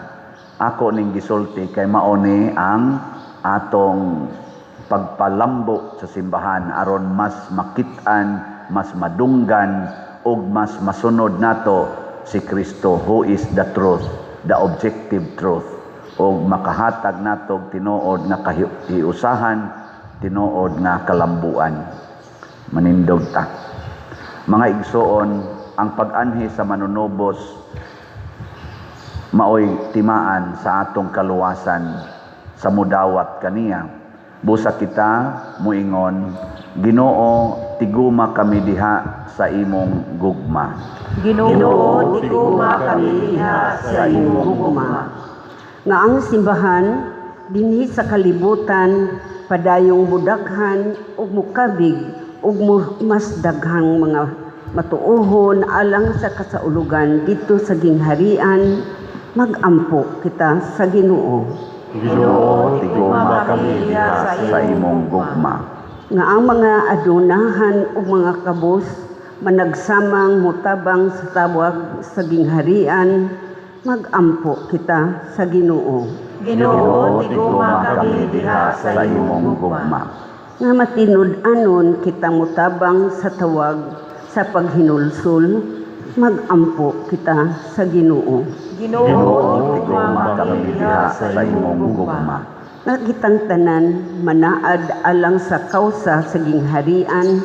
Ako ning gisulti kay mao ni ang atong pagpalambo sa simbahan aron mas makit-an, mas madunggan ug mas masunod nato si Kristo, who is the truth, the objective truth, ug makahatag nato og tinuod nga kahiusahan, tinuod nga kalambuan. Manindog ta. Mga igsoon, ang pag-anhi sa manunubos maoy timaan sa atong kaluwasan sa mudawat kaniya. Busa kita muingon, "Ginoo, tiguma kami diha sa imong gugma." Ginoo, tiguma kami diha sa imong gugma. Nga ang simbahan dinhi sa kalibutan padayong mudaghan ug mukabig ug mas daghang mga matuohon alang sa kasaulugan didto sa gingharian, magampo kita sa Ginoo. Ginoo, tiguma kami diha sa imong gugma. Nga ang mga adunahan ug mga kabos managsamang mutabang sa tawag sa gingharian, magampo kita sa Ginoo. Ginoo, tiguma kami diha sa imong gugma. Nga matinud-anon kita mutabang sa tawag sa paghinulsol, magampo kita sa Ginoo. Ginoo, tiguma kami diha sa imong gugma. Nga kitang tanan manaad alang sa kausa sa gingharian,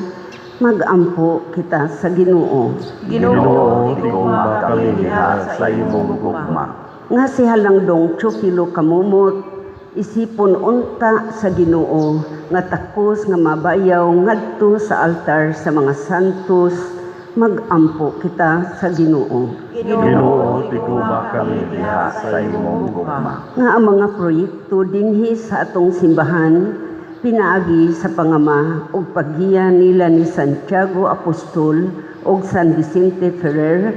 magampo kita sa Ginoo. Ginoo, tiguma kami diha sa imong gugma. Nga si Halangdong Teofilo Camomot isipon unta sa Ginoo nga takos nga mabayaw ngadto sa altar sa mga santos, magampo kita sa Ginoo. Ginoo, tiguma kami diha sa imong gugma. Nga ang mga proyekto dinhi sa atong simbahan pinaagi sa pangama ug paggiya nila ni Santiago Apostol ug San Vicente Ferrer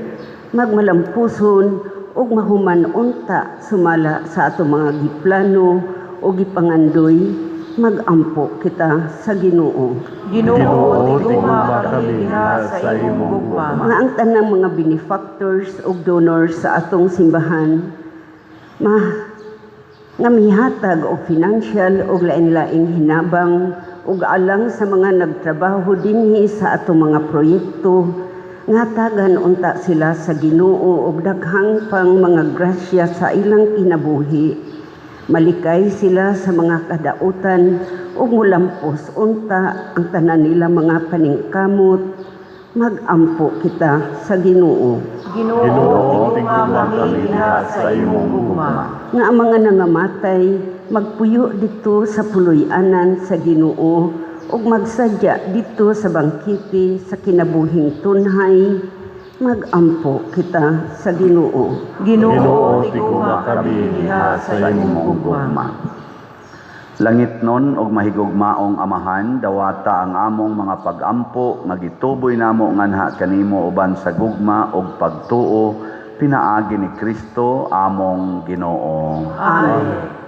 magmalampuson ug mahuman unta sumala sa atong mga giplano ug gipangandoy, magampo kita sa Ginoo. Ginoo, tiguma kami diha sa imong gugma. Nga ang tanang mga benefactors ug donors sa atong simbahan ma nga mihatag og financial ug lain-laing hinabang ug alang sa mga nagtrabaho dinhi sa atong mga proyekto, nga hatagan unta sila sa Ginoo og daghang pang mga grasya sa ilang kinabuhi, malikay sila sa mga kadautan ug mulampos unta ang tanan nila mga paningkamot, magampo kita sa Ginoo. Ginoo, tiguma kami diha sa imong gugma. Nga ang mga nangamatay magpuyo didto sa puloy-anan sa Ginoo ug magsadya didto sa bangkete sa kinabuhing tunhay, magampo kita sa Ginoo. Ginoo, tiguma kami diha sa imong gugma. Langitnon ug mahigugmaong Amahan, dawata ang among mga pagampo nga gituboy namo nganha kanimo uban sa gugma ug pagtuo pinaagi ni Kristo among Ginoo. Amen.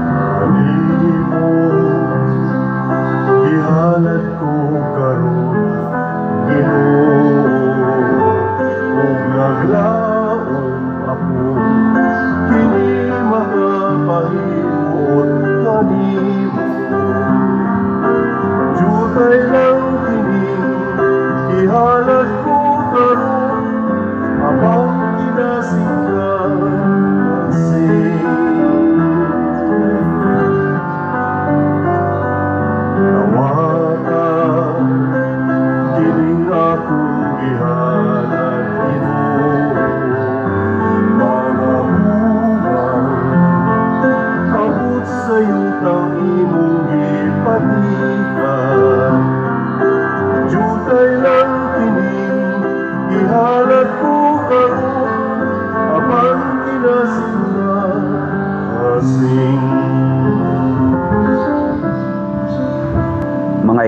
Kanimo gihalad ko karon, Ginoo, ug naglaom ako kini makapahimuot kanimo. Jutay lang kini ihalad ko karon.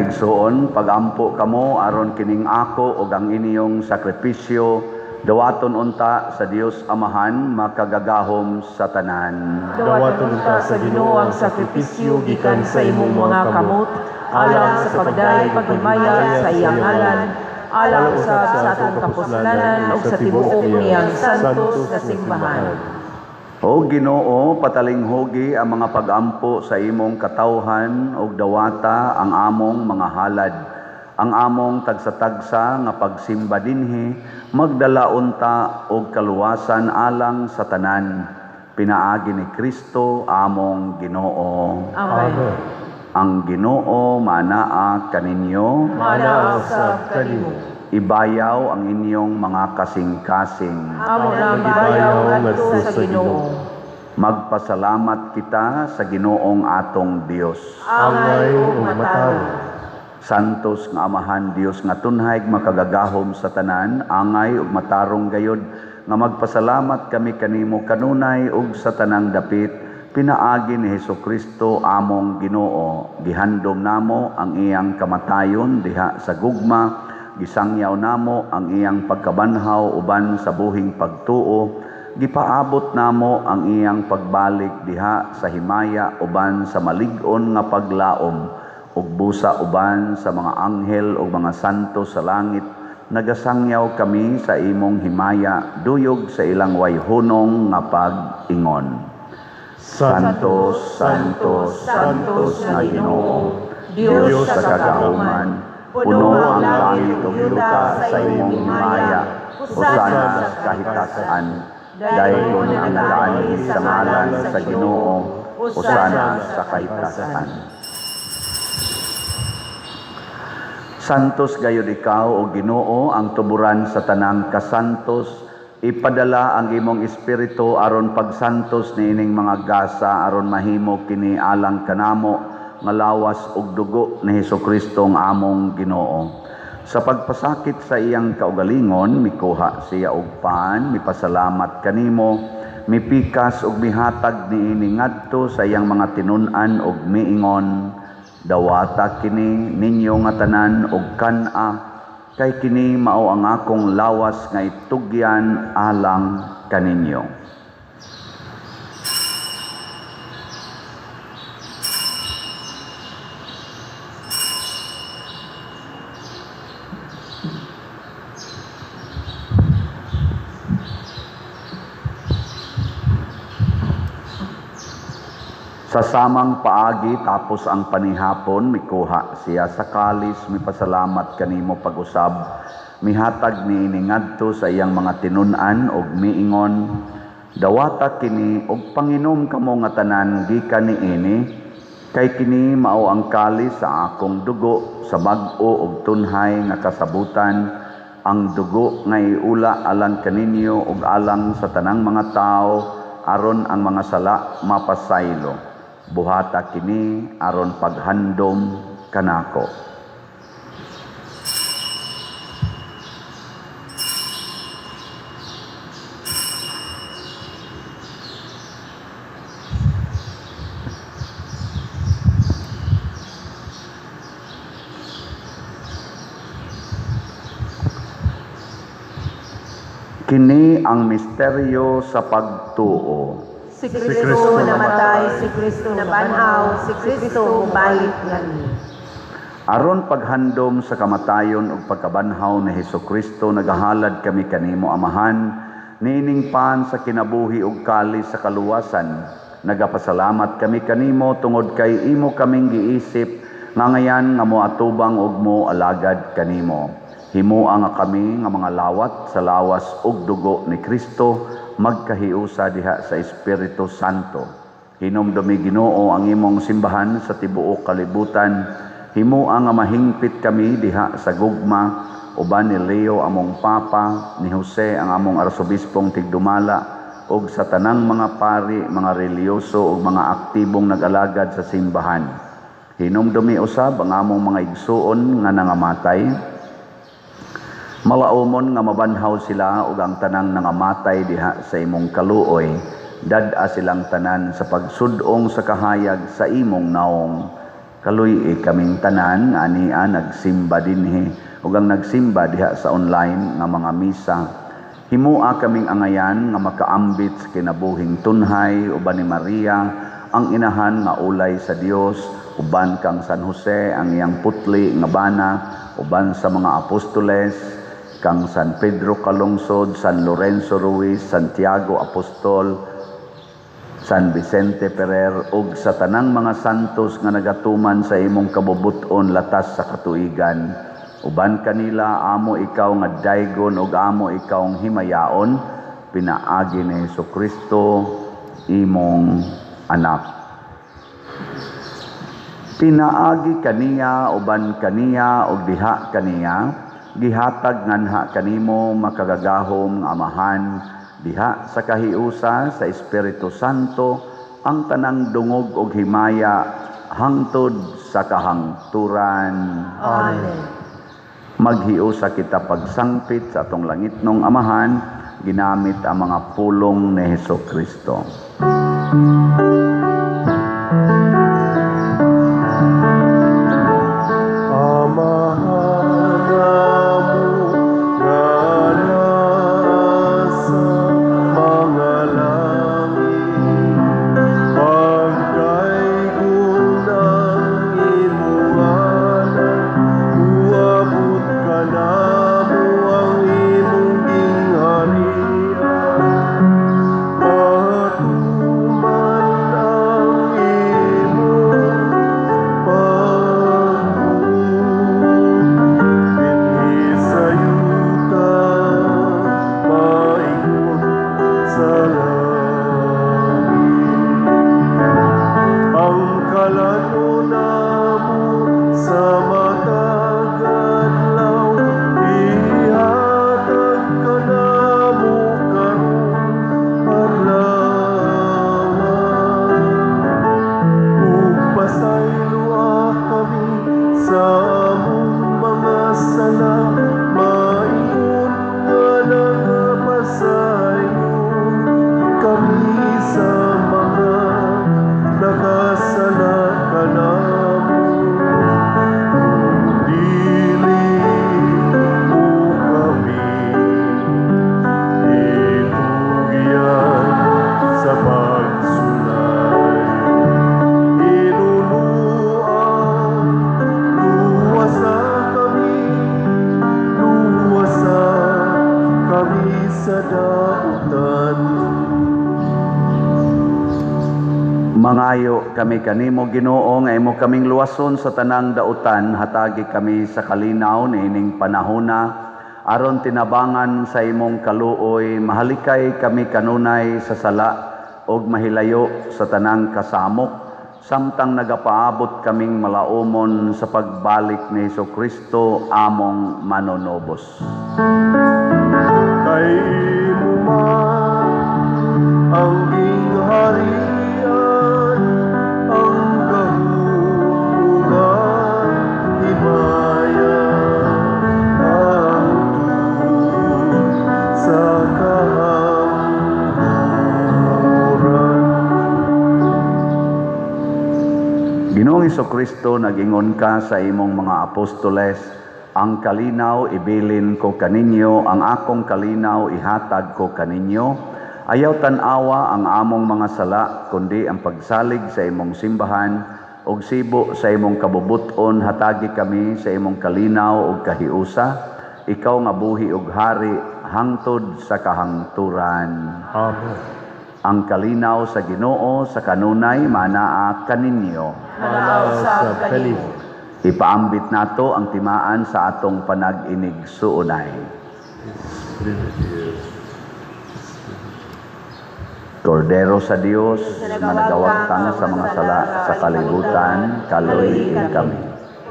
Mga igsoon, pagampo kamo aron kining ako ug ang inyong sakripisyo dawaton unta sa Dios Amahan makagagahom sa tanan. Dawaton unta sa Ginoo ang sakripisyo gikan sa imong mga kamot, alang sa pagday paghimaya sa iyang ngalan, alang usab sa atong kapuslanan ug sa tibuok niyang santos nga simbahan. O Ginoo, patalinghugi ang mga pagampo sa imong katawhan ug dawata ang among mga halad. Ang among tagsa-tagsa nga pagsimba dinhi magdala unta og kaluwasan alang sa tanan. Pinaagi ni Kristo among Ginoo. Amen. Amen. Ang Ginoo maanaa kaninyo, Maanaa usab kanimo. Ibayaw ang inyong mga kasing-kasing. Amo na ang bayaw ngadto sa Ginoo. Magpasalamat kita sa Ginoong atong Dios. Angay ug matarong. Santos nga Amahan Dios nga tunhay makagagahom sa tanan, angay ug matarong gayod nga magpasalamat kami kanimo kanunay ug sa tanang dapit pinaagi ni Hesukristo among Ginoo. Gihandom namo ang iyang kamatayon diha sa gugma, gisangyaw namo ang iyang pagkabanhaw uban sa buhing pagtuo, gipaabot namo ang iyang pagbalik diha sa himaya uban sa malig-on nga paglaom ug busa uban sa mga anghel ug mga santo sa langit. Nagasangyaw kami sa imong himaya duyog sa ilang wayhunong nga pag-ingon. Santo, Santo, Santos nga Ginoo, Dios sa kagahuman, puno ang langit ug yuta sa imong himaya, hosana sa kahitasan. Daygon ang nagaanhi sa ngalan sa Ginoo, hosana sa kahitasan. Santos gayud ikaw o Ginoo, ang tuburan sa tanang kasantos. Ipadala ang imong espiritu aron pagsantos niining mga gasa aron mahimo kini alang kanamo nga lawas ug dugo ni Hesukristo ang among Ginoo. Sa pagpasakit sa iyang kaugalingon, mikuha siya og pan, mipasalamat kanimo, mipikas ug mihatag niini ngadto sa iyang mga tinun-an ug miingon, dawata kini ninyo nga tanan ug kan-a, kay kini mao ang akong lawas nga itugyan alang kaninyo. Sa samang paagi tapos ang panihapon, mikuha siya sa kalis, mipasalamat kanimo pag-usab, mihatag niini ngadto sa iyang mga tinun-an ug miingon, dawata kini ug panginom kamo nga tanan gikan niini, kay kini mao ang kalis sa akong dugo sa bag-o ug tunhay nga kasabutan, ang dugo nga iula alang kaninyo ug alang sa tanang mga tawo aron ang mga sala mapasaylo. Buhata kini aron paghandom kanako. Kini ang misteryo sa pagtuo. Si Kristo namatay, si Kristo nabanhaw, si Kristo mubalik nganhi. Aron paghandom sa kamatayon ug pagkabanhaw ni Hesukristo, nagahalad kami kanimo Amahan, niining pan sa kinabuhi ug kalis sa kaluwasan. Nagapasalamat kami kanimo tungod kay imo kaming giisip nga ngayan nga moatubang ug moalagad kanimo. Himoa nga kami nga mga lawat sa lawas ug dugo ni Kristo, magkahiusa diha sa Espiritu Santo. Hinumdumi Ginoo ang imong simbahan sa tibuok kalibutan. Himoa nga mahingpit kami diha sa gugma uban ni Leo among Papa, ni Jose ang among arsobispong tigdumala, ug sa tanang mga pari, mga relihiyoso ug mga aktibong nag-alagad sa simbahan. Hinumdumi usab ang among mga igsuon nga nangamatay. Malaumon nga mabanhaw sila ug ang tanang nangamatay diha sa imong kaluoy. Dad-a silang tanan sa pagsud-ong sa kahayag sa imong naong. Kaluy-i kaming tanan nga ania nagsimba dinhi ug ang nagsimba diha sa online nga mga misa. Himua kaming angayan nga makaambit sa kinabuhing tunhay uban ni Maria ang inahan nga ulay sa Dios, uban kang San Jose ang iyang putli nga bana, uban sa mga apostoles, kang San Pedro Calungsod, San Lorenzo Ruiz, Santiago Apostol, San Vicente Ferrer ug sa tanang mga santos nga nagatuman sa imong kabubut-on latas sa katuigan. Uban kanila amo ikaw nga daygon ug amo ikaw ang himayaon pinaagi ni Hesukristo imong anak. Pinaagi kaniya, uban kaniya ug diha kaniya, gihatag nganha kanimo makagagahom nga Amahan diha sa kahiusa sa Espiritu Santo ang tanang dungog ug himaya hangtod sa kahangturan. Amen. Maghiusa kita pagsangpit sa atong langitnong Amahan ginamit ang mga pulong ni Hesukristo. Amahan namo nga nasa mga langit, pagdaygon ang imong ngalan, uabot kanamo ang imong gingharian, matuman ang imong pagbuot dinhi sa yuta maingon sa langit. Ang kalan-on namo sa matag adlaw ihatag kanamo karong adlaw, ug pasayloa kami sa among mga sala maingon nga nagapasaylo kami sa mga nakasala kanamo. Dili mo kami itugyan sa pagsulay, Hinuluan, luwasa kami, luwasa kami sa dautan. Mangayo kami kanimo, Ginoo, nga imo kaming luwason sa tanang dautan, hatagi kami sa kalinaw niining panahona aron tinabangan sa imong kaluoy mahalikay kami kanunay sa sala ug mahilayo sa tanang kasamok samtang nagapaabot kaming malaumon sa pagbalik ni Hesukristo among manunubos. Kay imo man ang gingharian, ang gahom ug ang himaya hangtod sa kahangturan. Ginoong Hesukristo, nagingon ka sa imong mga apostoles, "Ang kalinaw ibilin ko kaninyo, ang akong kalinaw ihatag ko kaninyo." Ayaw tan-awa ang among mga sala, kundi ang pagsalig sa imong simbahan, ug sibo sa imong kabubut-on hatagi kami sa imong kalinaw ug kahiusa. Ikaw nga buhi ug hari hangtod sa kahangturan. Amen. Ang kalinaw sa Ginoo sa kanunay manaa kaninyo. Manaa usab kanimo. Ipaambit nato ang timaan sa atong panag-inigsuonay. Kordero sa Dios nga nagawagtang sa mga sala sa kalibutan, kaluy kami.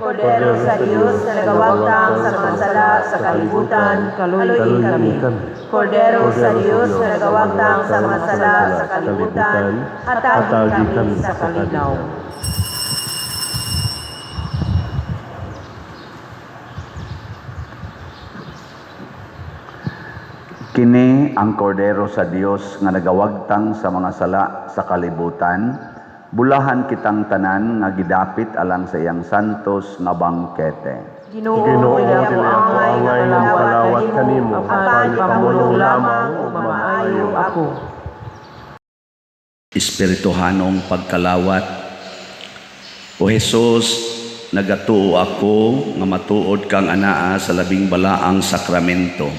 Kordero sa Dios na nagawagtang sa mga sala sa kalibutan, kaluy kami. Kordero sa Dios na nagawagtang sa mga sala sa kalibutan, hatagi kami sa kalinaw. Kini ang kordero sa Dios nga nagawagtang sa mga sala sa kalibutan. Bulahan kitang tanan nga gidapit alang sa iyang santos nga bangkete. Ginoo, Ginoo, dili ako dili ako angay angay nga nga makalawat makalawat kanimo, kanimo, apan apan ipamulong ipamulong lamang lamang ug ug mamaayo mamaayo ako. Espirituhanong pagkalawat. O Hesus, nagatuo ako nga matuod kang anaa sa labing balaang sakramento.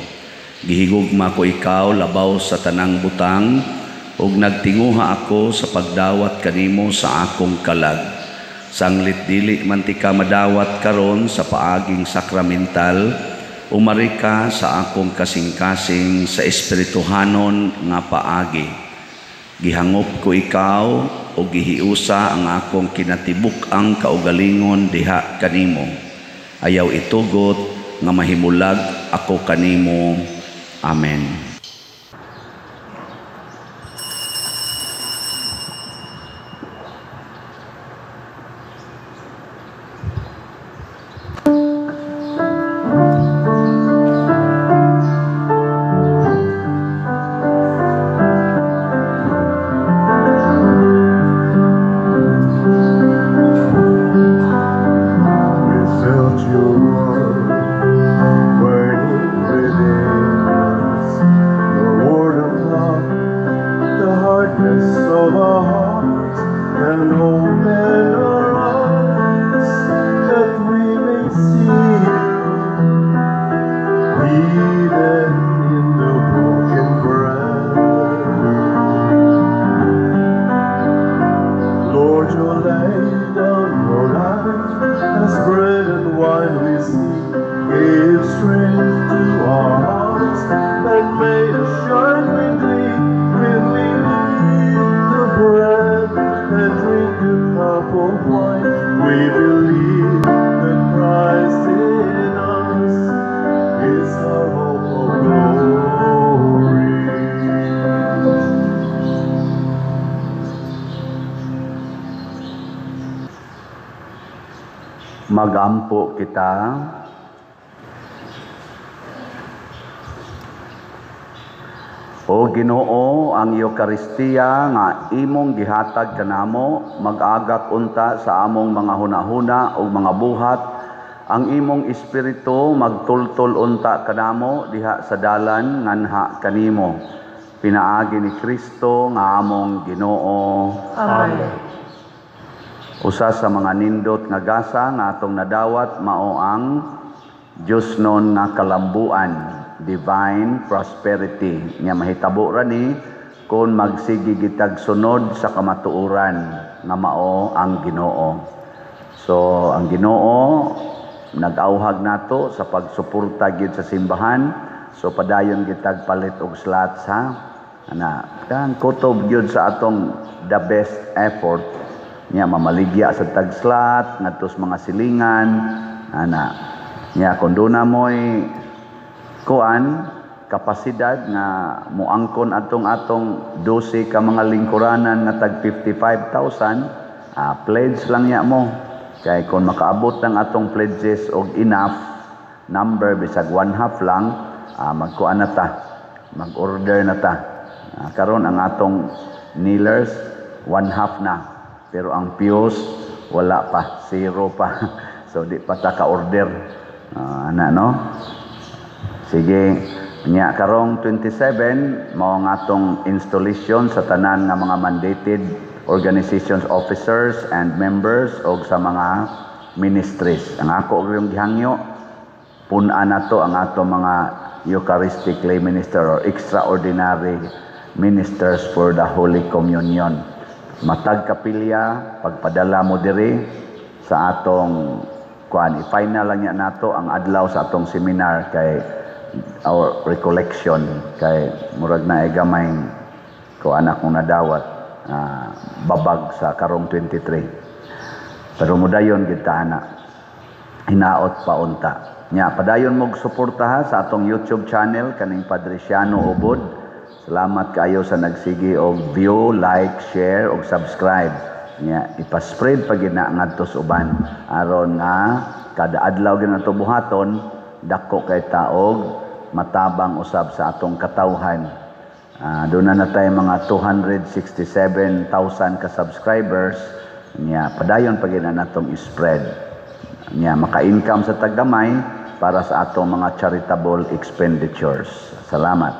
Gihigugma ko ikaw labaw sa tanang butang ug nagtinguha ako sa pagdawat kanimo sa akong kalag. Sanglit dili man ti ka madawat karon sa paaging sakramental, umari ka sa akong kasing-kasing sa espirituhanon nga paagi. Gihangop ko ikaw o gihiusa ang akong kinatibuk-ang kaugalingon diha kanimo. Ayaw itugot nga mahimulag ako kanimo. Amen. We felt your love burning within us, your word of love, the hardness of our hearts, and open our eyes that we may see you, even in the broken bread. Lord, you lay down your life as bread and wine we see. Gave strength to our hearts and made us shine with glee. When we eat the bread and drink the cup of wine, we believe that Christ in us is our hope of glory. Magampo kita. O Ginoo, ang Eukaristiya nga imong gihatag kanamo, mag-agak unta sa among mga hunahuna ug mga buhat. Ang imong espiritu magtultol unta kanamo diha sa dalan nganha kanimo. Pinaagi ni Kristo nga among Ginoo. Amen. Usa sa mga nindot nga gasa nga atong nadawat mao ang Dios non nga kalambuan, divine prosperity. Nya mahitabo ra ni kung magsige gitag sunod sa kamatuoran nga mao ang Ginoo. So ang Ginoo nag-auhag nato sa pagsuporta gyud sa simbahan. So padayon gitag palit og slots ha. Ana, kang kutob gyud sa atong the best effort nya mamaligya sa tag slot ngadto sa mga silingan ana. Nya kung duna mo'y kuan kapasidad nga moangkon atong atong 12 ka mga lingkuranan nga tag 55,000, pledge lang nya mo kay kon makaabot ang atong pledges og enough number bisag one half lang, magkuan na ta, mag-order na ta. Karon ang atong kneelers one half na, pero ang pews wala pa, zero pa. So di pa ta ka-order. Ana no. Sige, nya karong 27 mao ang atong installation sa tanan nga mga mandated organizations officers and members og sa mga ministries. Ang ako og yung gihangyo, pun-an nato ang ato mga Eucharistic lay minister or extraordinary ministers for the Holy Communion. Matag kapilya pagpadala mo diri sa atong kuan, i-final lang niya nato ang adlaw sa atong seminar kay our recollection kay murag na ay gamay kuan akong nadawat, babag sa karong 23. Pero mudayon gid ta ana, hinaot pa unta. Nya padayon mog suporta ha sa atong YouTube channel kaning Padre Siano Ubod. Salamat kaayo sa nagsige og view, like, share og subscribe. Nya ipa-spread pa gid na ngadto sa uban aron nga kada adlaw gid nato buhaton dako kay taog matabang usab sa atong katawhan. Duna na tay mga 267,000 ka subscribers nya, padayon pa gyud na natong spread nya, maka-income sa tag gamay para sa atong mga charitable expenditures. Salamat.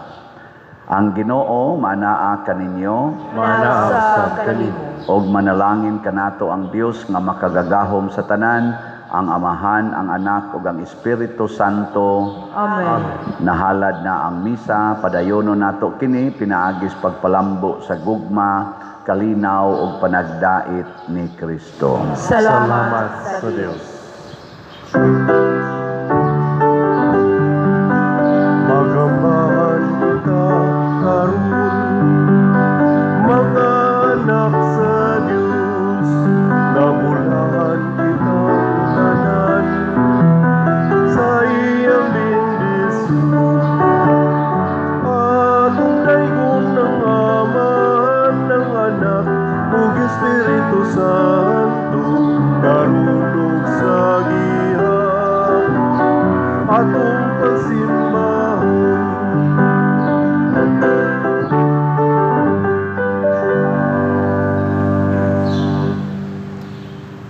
Ang Ginoo manaa kaninyo. Manaa usab kanimo. Og manalangin kanato ang Dios nga makagagahom sa tanan, ang Amahan, ang Anak ug ang Espiritu Santo. Amen. Nahalad na ang misa, padayono nato kini pinaagis pagpalambo sa gugma, kalinaw ug panagdait ni Kristo. Salamat Salamat sa Dios. Mag-amahan kita karon, mga anak sa Dios, nabulahan kita tanan sa iyang bendisyon. Atong daygon ang Amahan, ang Anak, ug Espiritu Santo.